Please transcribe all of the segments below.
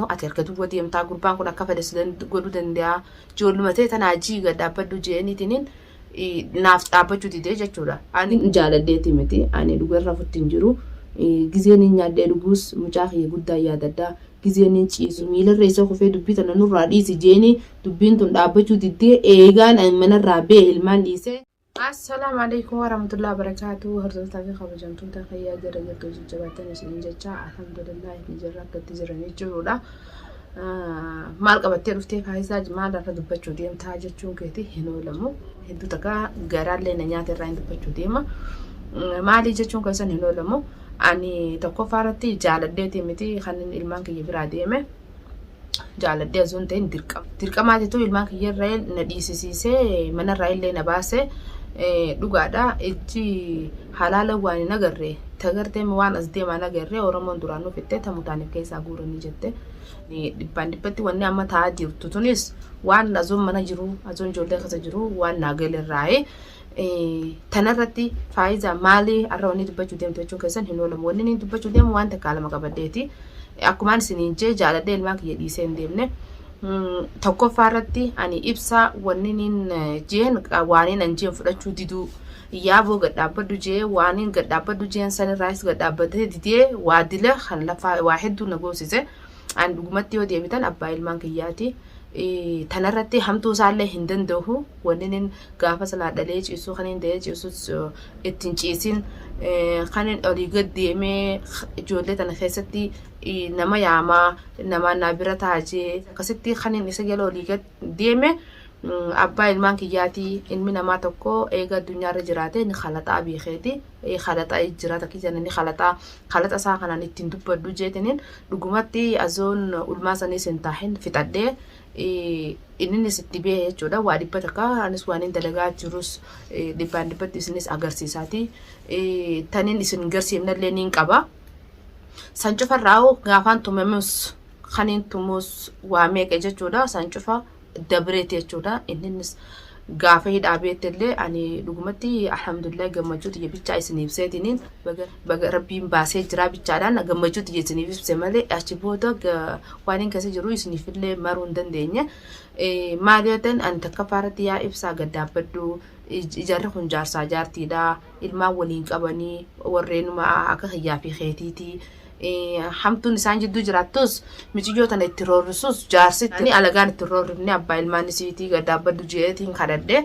Ati harka duwwa deemtaa, gurbaan kun akka fedhe si godhuu danda'a. Ijoolluma tee tanaa jii gad dhaabbadhu jeeniitiniin naaf dhaabbachuu didee jechuudha. Ani jaaladheeti miti. Ani dhugarra futti hin jiru. Gizeen hin nyaadhee dhuguus mucaa kiyya guddaa yaadadha. Gizeen hin ciisu miilarra isa kufee dubbii tana nurraa dhiisi jeeni dubbiin tun dhaabbachuu diddee eegaan ani manarraa bee ilmaan dhiisee. Assalaamu alaikum warahmatullahi wabarakatuh. Hordoftoota fi kabajamtoota fayyaa jira jirtu jajjabaattan isiniin jecha, alhamdulillah ni jirra akka itti jiranii jirudha. Maal qabattee dhuftee faayisaa, maal irra dubbachuu deemtaa jechuun keeti hin oolamu. Hedduu takka garaallee na nyaata irraa hin dubbachuu deema. Maalii jechuun keessan hin oolamu. Ani tokkoffaa irratti jaaladheetii miti kan ilmaan kiyya biraa deeme. Jaaladhee osoo hin ta'in dirqama. Dirqamaatitu ilmaan kiyya irraa na dhiisisiisee manarraa illee na baase. Dhugaadha, ijji halaala waan hin agarre tagartee waan as deemaa hin agarre. Oromoon duraan nu fixxee tamutaaniif keessaa guuranii jette. Dhibbaan dhibbatti wanni amma ta'aa jirtu tunis waan azoon mana jiru, azoon ijoollee keessa jiru waan naa galerraa'ee. Tanarratti faayidaa maalii har'a wanni dubbachuu deemtu jechuun keessan hin oolamu. Wanni inni dubbachuu deemu waan takkaa lama qabadheeti. Akkumaan isiniin jee jaaladhee ilmaan kiyya dhiisee hin deemne. Tokkoffaa irratti ani ibsaa wanni inni jeen waaniin an jeen fudhachuu diduu. Yaaboo gad dhaabbadhu jee waaniin gad dhaabbadhu jeen sanirraayis gad dhaabbatee didee waa dile kan lafaa waa hedduu na goosise. Ani dhugumatti yoo deebitan abbaa ilmaan kiyyaati. Tanarratti hamtuu isaallee hin danda'u. Wanni inni gaafa silaa dhalee ciisuu kan inni da'ee ciisus ittiin ciisin, kan inni olii gad deemee ijoollee tana keessatti nama yaamaa namaan naa bira taajee akkasitti kan inni isa jala olii gad deeme abbaa ilmaan kiyyaati. Ilmi namaa tokko eega addunyaarra jiraate ni kalaxaa beekeeti. Kalaxaa jira takkicha ni kalaxaa kalaxa isaa kanaan ittiin dubbadhu jeetiniin dhugumatti azoon ulmaa saniis hin taahin fixadhee inninis itti behe jechuudha. Waa 100 anis waan hin dalagaa jirus dhibbaan dhibbatti isinis agarsiisaati. Tanin isin garsiifnallee niin qaba. San cufarraa gaafaan tumamus kaniin tumus waa meeqa jechuudha. San cufa dabreeti jechuudha. Inninis gaafa hidhaa beette illee ani dhugumatti alhamdulillah gammachuu tiyya bichaa isin ibseetiniin baga rabbiin baasee jiraa bichaadhaan gammachuu tiyya isiniif ibse malee achi booda waan hin keessa jiru isiniif illee maruu hin dandeenye. Maal yoo ta'an, ani takkaffaa irratti yaa ibsaa gad dhaabbadhu, ijarri kun jaarsaa jaartiidha, ilmaan waliin qabanii warreenuma akka kiyyaa fi keetiiti. Hamtuun isaan jidduu jiraattus, miciyyoo tana itti roorrisus jaarsitti alagaan itti roorrifne, abbaa ilmaan isiitii gad dhaabbadhu jeetiin kadhadhe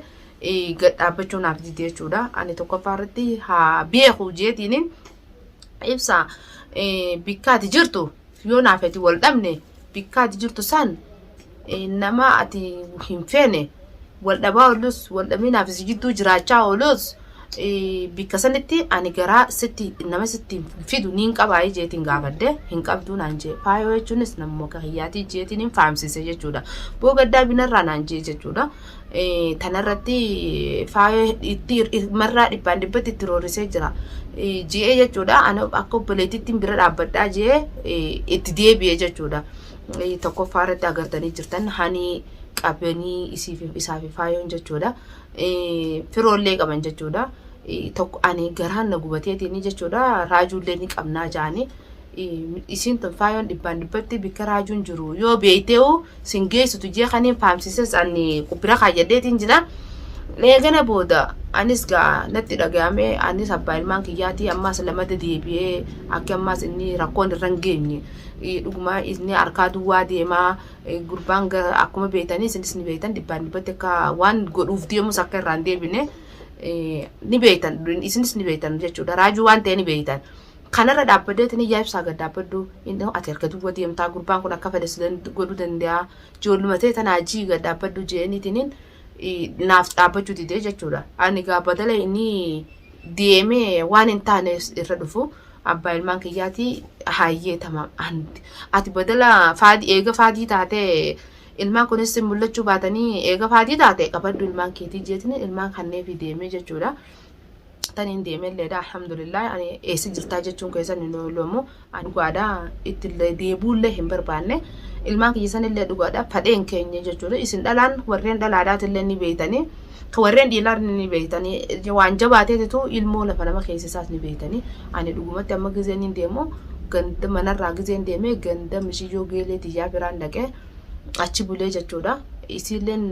gad dhaabbachuu naaf dide jechuudha. Ani tokkoffaa irratti haa beeku jeetiin ibsa bikka ati jirtu yoo naaf ati wal dhabne, bikka ati jirtu san nama ati hin feene wal dhabaa oolus, wal dhabni naaf si jidduu jiraachaa oolus, bikka sanitti ani garaa sitti nama sitti fidu niin qabaa jeetiin gaafadhe. Hin qabduu naan jee. Faayoo jechuunis namuma akka kiyyaatii jeetiin hin faamsise jechuudha. Boo gaddaa binarraa naan jee jechuudha. Tanarratti faayoo itti marraa dhibbaan dhibbatti itti roorrisee jira. Ji'ee jechuudha. Ani akka obboleettiitti bira dhaabbadhaa jee itti deebi'e jechuudha. Tokkoffaa irratti agartanii jirtan hani qabanii isiif isaa fi faayoon jechuudha. Firoollee qaban jechuudha. Tokko ani garaan na gubateetiin jechuudha. Raajuullee ni qabnaa jaanii. Isiin tun faayoon dhibbaan dhibbatti bikka raajuun jiru yoo beeyteewu sin geessitu jee kaniin faamsises ani bira kaayyadheetiin jira. Eegana booda anis gaa natti dhaga'ame, anis abbaa ilmaan kiyyaatii ammaas lamada deebi'ee akka ammaas inni rakkoon irra hin geenye, dhuguma inni harkaa duwwaa deemaa gurbaan akkuma beeytanii isinis ni beeytan, dhibbaan dhibbatti akka waan godhuuf deemus akka irraa hin deebine ni beeytan, isinis ni beeytan jechuudha. Raajuu waan ta'e ni beeytan. Kanarra dhaabbadheetiin iyyaa ibsaa gad dhaabbadhu, inni ati harka duwwa deemtaa, gurbaan kun akka fedhe si godhuu danda'a, ijoolluma ta'e tanaa jii gad dhaabbadhu jeeniitiin naaf dhaabbachuu didee jechuudha. Ani gaa badala inni deemee waan hin taane irra dhufu abbaa ilmaan kiyyaatii hayyee tamaam, ati badala faadii eega faadii taatee ilmaan kunis mul'achuu baatanii eega faadii taate qabadhu ilmaan keetii jeetiin ilmaan kanneefi deemee jechuudha. Taniin deemelleedha, alhamdulillah. Ani eessa jirtaa jechuun keessan hin oolamu. Ani dhugaadha ittillee deebuullee hin barbaanne, ilmaan kiyya sanillee dhugaadha fadheen keenya jechuudha. Isin dhalaan warreen dhalaadhaatillee ni beeytanii, warreen dhiiraa ni beeytanii, waan jabaateetitu ilmoo lafa nama keessisaas ni beeytanii. Ani dhugumatti amma gizeen hin deemu Ganda manarraa gizeen deemee ganda mishiyyoo geelee tiyyaa biraan dhaqee achi bulee jechuudha. Isiilleen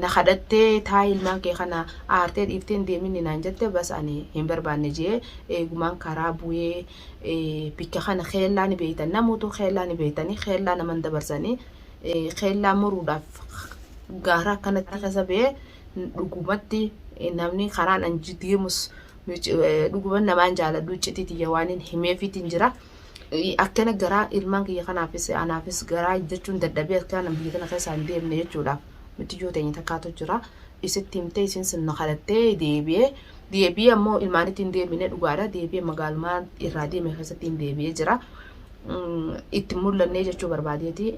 na kadhattee taa'ii ilmaan kee kana aartee dhiiftee hin deeminni naan jette bas ani hin barbaanne jee eegumaan karaa bu'ee bikka kana keellaa ni beeytan namuutu keellaa ni beeytanii keellaa naman dabarsanii keellaa muruudhaaf gaara akkanatti keessa ba'ee dhugumatti namni karaan an deemus dhuguman namaan jaaladhu iccitii tiyya waan hin himeefiitiin jira. Akkana garaa ilmaan kiyya kanaafis anaafis garaa jechuun dadhabee akkana biyya tana keessaa hin deemne jechuudhaaf mitiyyoo teenya takkaatu jira. Isitti himtee isin sin na kadhattee deebi'ee deebi'ee ammoo ilmaanitti hin deebine dhugaadha deebi'ee magaalumaa irraa deeme keessatti hin deebi'ee jira. Itti mul'annee jechuu barbaadeeti.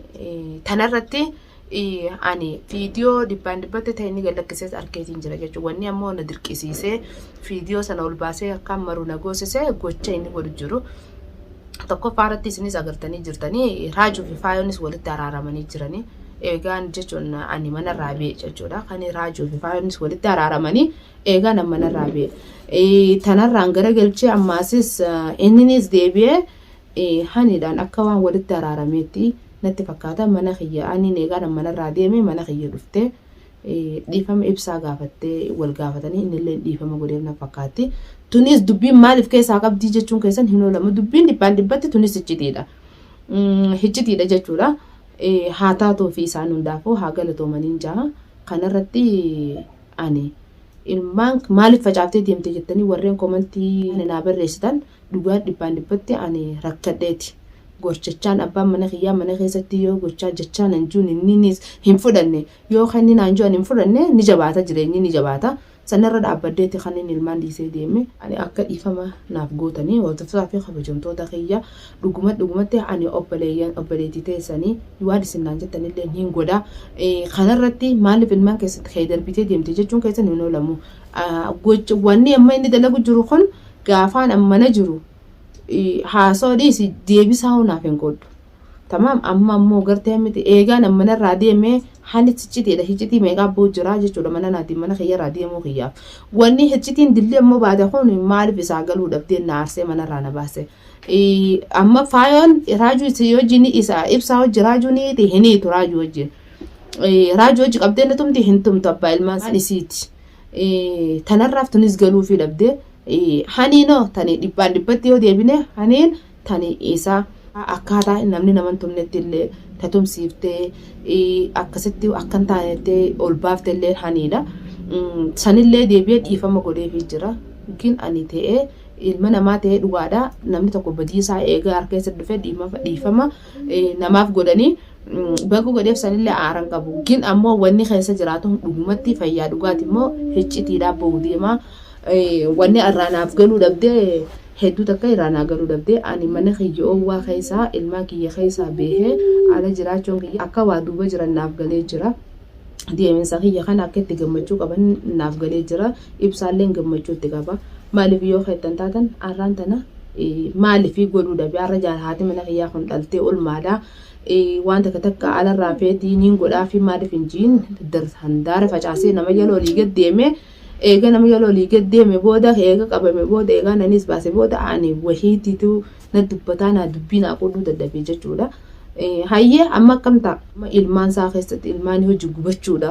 Tanarratti ani viidiyoo dhibbaan dhibbatti ta'e inni gad lakkisees arkeetiin jira jechuudha. Wanni ammoo na dirqisiisee viidiyoo sana ol baasee akkaan maru na goosise gocha inni godhu jiru. Tokkoffaa irratti isinis agartanii jirtanii raajuu fi faayonis walitti araaramanii jiranii. Eegaan jechuun ani manarraa ba'e jechuudha. Kan raajuu fi faayonis walitti araaramanii eegaan an manarraa ba'e. Tanarraan garagalchee ammaasis inninis deebi'ee haniidhaan akka waan walitti araarameetti natti fakkaata mana kiyya aniin eegaan manarraa deeme mana kiyya dhuftee dhiifama ibsaa gaafattee wal gaafatanii innillee dhiifama godheef na fakkaatti. Tunis dubbiin maaliif keessaa qabdii jechuun keessan hin oolamu. Dubbiin dhibbaan dhibbatti tunis hiccitiidha. Hiccitiidha jechuudha. Haa taatuu fi isaan hundaafuu haa galatoomaniin jaha. Kanarratti ani ilmaan maaliif facaaftee deemte jettanii warreen komantii naa barreessitan Dhugaa dhibbaan dhibbatti ani rakkadheeti. Gorchachaan abbaan mana kiyyaa mana keessatti yoo gochaa jechaa nan juun inninis hin fudhanne yoo kan inni naan ju'an hin fudhanne ni jabaata jireenyi ni jabaata. Sanarra dhaabbadheeti kan inni ilmaan dhiisee deeme. Ani akka dhiifama naaf gootanii hordoftoota fi kabajamtoota kiyya dhuguma dhugumatti ani obboleeyyan obboleettii teessanii waan isin naan jettanillee hin godha. Kanarratti maaliif ilmaan keessatti kee darbitee deemte jechuun keessan hin oolamu. Gocha wanni amma inni dalagu jiru kun Gaafaan an mana jiru haasoo dhiisi deebisaa hoo naaf hin godhu. Tamaam amma ammoo gartee miti eegaan an manarraa deemee haalli hiccitiidha hiccitii meeqaa boo jira jechuudha mana naatiin mana kiyyarraa deemuu kiyyaaf. Wanni hiccitiin dilli ammoo baate kun maaliif isaa galuu dhabdee na aarsee manarraa na baase. Amma faayoon raajuu isii wajjin isa ibsaa hojii raajuu ni hiiti hin hiitu raajuu wajjin. Raajuu hojii qabdee na tumti hin tumtu abbaa ilmaan isiiti. Tanarraaf tunis galuufii dhabdee Haniinoo tani dhibbaan dhibbatti yoo deebine haniin tani isaa akkaataa namni nama hin tumnetti illee ta tumsiiftee akkasitti akka hin taanetti ol baafte illee haniidha. Sanillee deebi'ee dhiifama godheefii jira. Gin ani ta'ee ilma namaa ta'ee dhugaadha. Namni tokko badii isaa eegaa harka keessa dhufe dhiifama namaaf godhanii baga godheef sanillee aaran qabu. Gin ammoo wanni keessa jiraatu dhugumatti fayyaa dhugaati immoo hiccitiidhaa bahu deema. Wanni irraa naaf galuu dhabdee hedduu takka irraa naa galuu dhabdee ani mana kiyya oowwaa keessaa ilmaan kiyya keessaa beekee ala jiraachuun kiyya akka waa duuba jiran naaf galee jira. Deeminsa kiyya kana akka itti gammachuu qaban naaf galee jira. Ibsaalleen gammachuu itti qaba. Maaliif yoo keettan taatan arraan tana maaliif godhuu dhabe har'a jaal haati mana kiyyaa kun dhaltee olmaadha. Waan takka takka alarraa feetii niin godhaa fi maaliif hin jiin handaara facaasee nama jala olii gad deemee Eega nama jala olii gad deeme booda eega qabame booda eegaa nanis baase booda ani wahiitiitu na dubbataa naa dubbii naa qoduu dadhabe jechuudha. Hayyee amma akkam ta'a? Amma ilmaan isaa keessatti ilmaan hojii gubachuudha.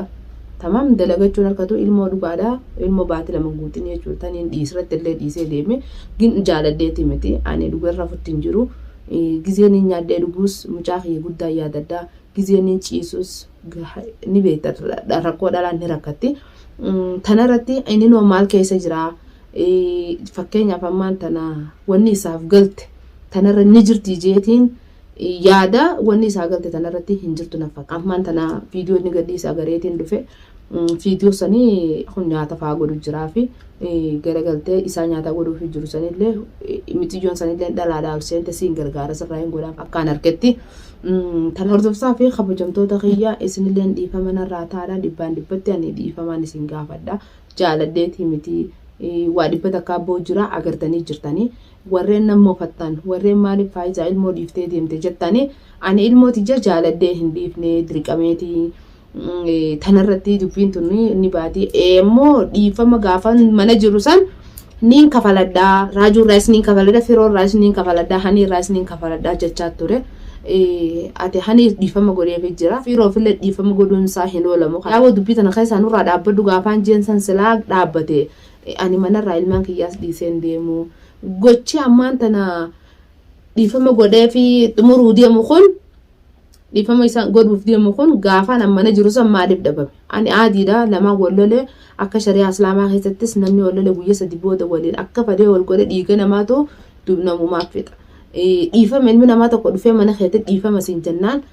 Tamaam dalagachuun harkatu ilmoo dhugaadha. Ilmoo baati lama guutin jechuudha. Taniin dhiisirratti illee dhiisee deeme. Gin jaaladheeti miti. Ani dhugarra futti hin jiru. Gizeen hin nyaadhee dhuguus mucaa kiyya guddaa yaadadha. Gizeen hin ciisus ni beekta rakkoo dhalaan ni rakkatti. Tanarratti inni maal keessa jira? Fakkeenyaaf ammaan tana wanni isaaf galte tanarra ni jirti jeetiin yaada wanni isaa galte tanarratti hin jirtu na fakkaata. Ammaan tana viidiyoo inni gadhiisa agareetiin dhufe viidiyoo sanii kun nyaata fa'aa godhu jiraa fi garagaltee isaa nyaata godhuuf jiru sanillee mixiyyoon sanillee dhalaadhaa ol seente siin gargaara sirraa hin godhaaf akkaan argetti. Tan hordofsaa fi kabajamtoota kiyya isinilleen dhiifama narraa taadha dhibbaan dhibbatti ani dhiifamaan isin gaafadha jaaladheetii miti waa dhibba takkaa boo jira agartanii jirtanii warreen nan moofattan warreen maaliif faayidaa ilmoo dhiiftee deemte jettanii ani ilmoo tiyya jaaladhee hin dhiifne dirqameetii tanarratti dubbiin tun ni baati immoo dhiifama gaafan mana jiru san Niin kafaladhaa, Raajuu irraayis niin kafaladha, Firoo irraayis niin kafaladhaa, Hanii irraayis niin kafaladhaa jechaa ture. Ati Hanii dhiifama godheefi jira. Firoofillee dhiifama godhuun isaa hin oolamu. Yaaboo dubbii tana keessaa nurraa dhaabbadhu gaafaan jeen san silaa dhaabbate. Ani manarraa ilmaan kiyyaas dhiisee hin deemu. Gochi ammaan tana dhiifama godheefi xumuruu deemu kun dhiifama isaan godhuuf deemu kun gaafaan an mana jiru san maaliif dhabame? Ani aadiidha lamaan wal lole akka shari'aa islaamaa keessattis namni wal lole guyya sadi booda waliin akka fadee wal godhe dhiiga namaatu namumaaf fixa. Dhiifama ilmi namaa tokko dhufee mana keetti dhiifama siin jennaan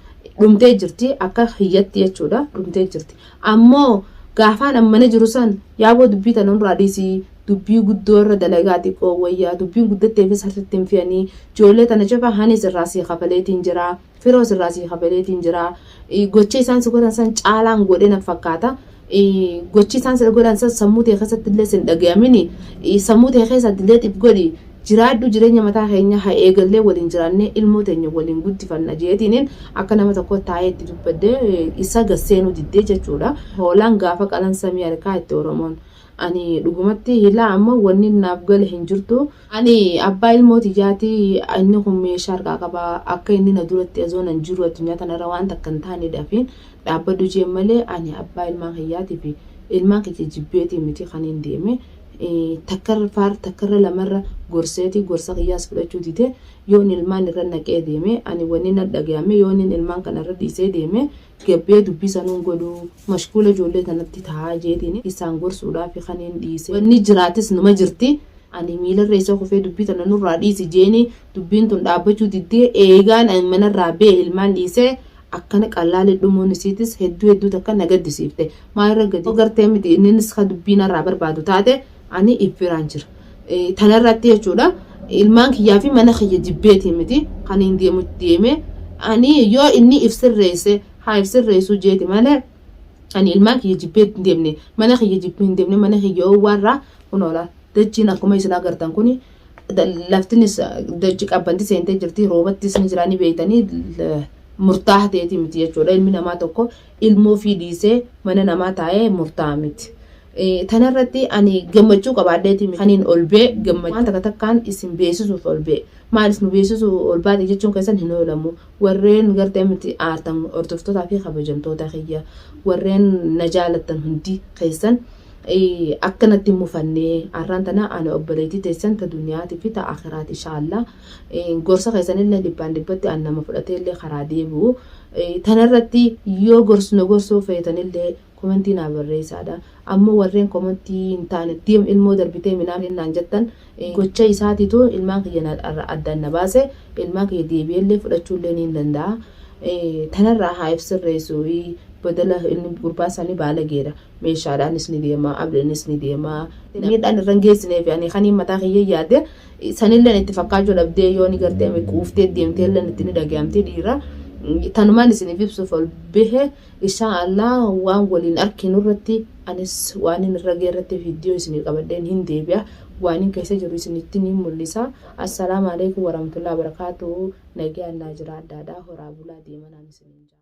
dhumtee jirti akka hiyyatti jechuudha dhumtee jirti. Ammoo gaafaan an mana jiru san yaaboo dubbii tana nurraa dhiisii dubbii guddoo irra dalagaa xiqqoo wayyaa dubbiin guddatteefis harkitti hin fe'anii ijoollee tana cufa hanis irraa sii kafaleetiin jira firoos irraa sii kafaleetiin jira gocha isaan si godhan san caalaan godhe na fakkaata gochi isaan si godhan san sammuu tee keessatti illee sin dhagayamini sammuu tee keessatti illee if godhi jiraadhu jireenya mataa keenya haa eegallee waliin jiraannee ilmoo teenya waliin guddifanna jeetiiniin akka nama tokko taa'ee itti dubbadde isa gasseenuu diddee jechuudha. Hoolaan gaafa qalan samii harkaa itti Oromoon. Ani dhugumatti hilaa amma wanni naaf gale hin jirtu. Ani abbaa ilmoo tiyyaati inni kun meeshaa harkaa qaba akka inni na duratti azoo nan jiru addunyaa tanarra waan takka hin taanedhaafin dhaabbadhu jeen malee ani abbaa ilmaan kiyyaatii fi ilmaan kiyya jibbeetii miti kan hin deeme. Takkarra faar takkarra lamarra gorseeti gorsa kiyyaas fudhachuu dide yoon ilmaan irra naqee deeme ani wanni na dhagayame yoon ilmaan kana irra dhiisee deeme gabbee dubbii sanuun godhu mashkuula ijoollee tanatti tahaa jeetiin isaan gorsuudhaaf kaniin dhiise. Wanni jiraatis numa jirti. Ani miilarra isa kufee dubbii tana nurraa dhiisi jeeni dubbiin tun dhaabbachuu diddee eegaan ani manarraa bee ilmaan dhiisee akkana qallaalee dhumuun isiitis hedduu hedduu takka na gaddisiifte. Maalirra gadi gartee miti inninis ka dubbii narraa barbaadu taate ani ibbiraan jira. Tanarratti jechuudha ilmaan kiyyaa fi mana kiyya jibbeetii miti kan hin deemu deeme ani yoo inni if sirreesse haa if sirreessuu jeeti malee ani ilmaan kiyya jibbee hin deemne mana kiyya jibbee hin deemne mana kiyya oowwaarraa kunoola dachiin akkuma isin agartan kuni laftinis dachi qabbanti seentee jirti roobattis ni jira ni beeytanii murtaaha ta'eeti miti jechuudha ilmi namaa tokko ilmoo fi dhiisee mana namaa taa'ee murtaa'a miti. Tanarratti ani gammachuu qabaadheeti kaniin ol bee gammachuu waan takka takkaan isin beeksisuuf ol bee maalis nu beeksisuu ol baate jechuun keessan hin oolamu warreen gartee miti aartan hordoftootaa fi kabajamtoota kiyya warreen na jaalattan hundi keessan akkanatti hin mufannee arraan tana ani obboleettii teessan ta duniyaatii fi ta akhiraati inshaallaa gorsa keessanillee dhibbaan dhibbatti an nama fudhateellee karaa deebi'u tanarratti yoo gorsina gorsuu feetanillee komentii naa barreessaadha. Ammoo warreen komentii hin taane deem ilmoo darbitee minaan naan jettan gocha isaatiitu ilmaan kiyya na addaan na baase ilmaan kiyya deebi'ellee fudhachuullee ni danda'a. Tanarraa haa if sirreessu badala inni gurbaa isaanii baalageedha. Meeshaadhaanis ni deema, abdiinis ni deema. Miidhaan irra hin geessineef ani kaniin mataa kiyya yaade sanilleen itti fakkaachuu dhabdee yoo ni gartee quuftee deemteelleen itti ni dhagayamti dhiira. Tanumaan isiniif ibsuuf ol bahe Inshaa Allah waan waliin arkinu irratti anis waan inni irra ga'e irratti viidiyoo isinii qabadheen hin deebi'a. Waan inni keessa jiru isinitti ni mul'isa. Assalaamu alaikum warahmatullahi wabarakatuh. Nagaan naa jiraadhaadha. Horaa bulaa deemanaan isiniin jaa.